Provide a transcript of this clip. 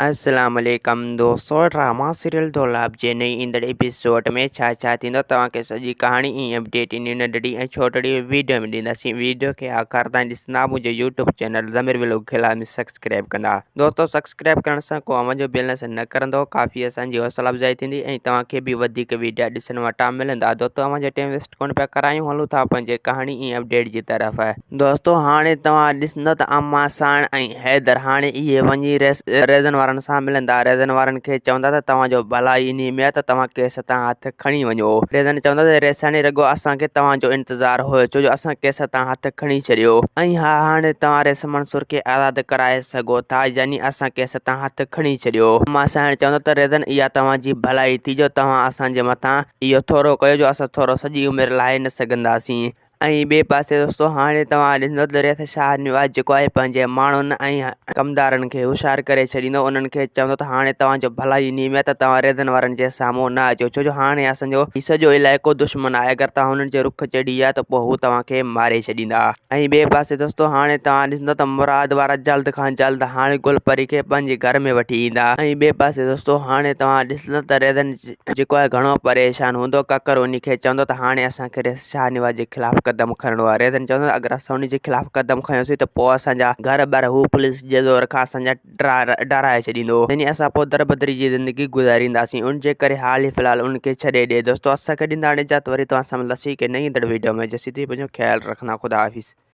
اسلام عليڪم دوستو ڊراما سيريل دولاب جي نئين ايندڙ ايپيسوڊ ۾ ڇا ڇا ٿيندو توهان کي سڄي ڪهاڻي ۽ اپڊيٽ انهي ننڍڙي ۽ ڇوٽڙي ويڊيو ۾ ڏينداسين ويڊيو کي آخر تائين ڏسندا منهنجو يوٽيوب چينل ضمير ولوگ کي لازمي سبسڪرائب ڪندا دوستو سبسڪرائب ڪرڻ سان ڪو اوهان جو بيلنس نه ڪرندو ڪافي اسان جي حوصلا افزائي ٿيندي ۽ توهان کي به وڌيڪ ويڊيا ڏسڻ وٽان ملندا دوستو اوهان جو ٽائيم ويسٽ ڪونه پيا ڪرايون هلون ٿا پنهنجي ڪهاڻي ۽ اپڊيٽ جي طرف. دوستو هاڻي توهان ڏسندو ته امان ساڻ ۽ حيدر هاڻي اهي وڃي ريزن وارن سان ملندا. ريزن وارن کي چوندا ته توهان جو ڀلائي انهي ۾ آهي ته توهان ڪيس تان هٿ کڻي وڃو. ريزن چوندا ته ريساڻي رڳو اسان کي توهان جو انتظار هيو ڇو جو اسان ڪيس تان هٿ کڻي ڇڏيو. ۽ ها هاڻي توهان ريس منصور کي آزاد ڪرائي سگهو ٿا يعني اسان ڪيس تان هٿ کڻي ڇڏيو. امان ساڻ چوندا ته ريزن اها توهان جي ڀلائي ٿي جو توهان اسان جي مٿان اهو ٿورو ڪيو جو اسان ٿورو سڄي عمر لاهي نه سگهنداسين. ۽ ٻئي پاسي دوستو هاڻي توهان ڏسندو ته رياست شاهه نواز جيڪو آهي پنهنجي ماڻهن ۽ ڪمدارن کي هوشيار ڪري ڇڏيندو انهن کي چوندو ته هاڻي توهان جو ڀلائي انهي ۾ آهي ته توهان ريزن وارن جي سامهون نه اچو ڇو جو هاڻي اسان جو هي سڄو علائقو دشمن آهي اگر توهان انهن جي رخ چڙهي ويا ته پوء هو توهان کي ماري ڇڏيندا. ۽ ٻئي پاسي دوستو هاڻي توهان ڏسندو ته مراد وارا جلد کان جلد هاڻي گل پري کي پنهنجي گهر ۾ وٺي ايندا ۽ ٻئي پاسي دوستو هاڻي توهان ڏسندو ته ريزن جيڪو آهي گهڻو پريشان هوندو. ڪڪر انهي کي چوندو ته هاڻي اسان کي ريس شاهنواز جي خلاف قدم کڻڻو آهي. ريزن چوندو ته اگر اسان انهي جي خلاف قدم کنيوسين ته پوء اسان جا گهر ٻر هو پوليس جي زور کان اسان جا ڊاهرائي ڇڏيندو. يعني اسان پوء دربدري جي زندگي گذارينداسين. ان جي ڪري حال ئي في الحال ان کي ڇڏي ڏي. دوستو اسان کي ڏيندا هاڻي اجازت وري توهان سان ملنداسين هڪ نئين ايندڙ ويڊيو ۾ جيسين تائين پنهنجو خيال رکندا خدا حافظ.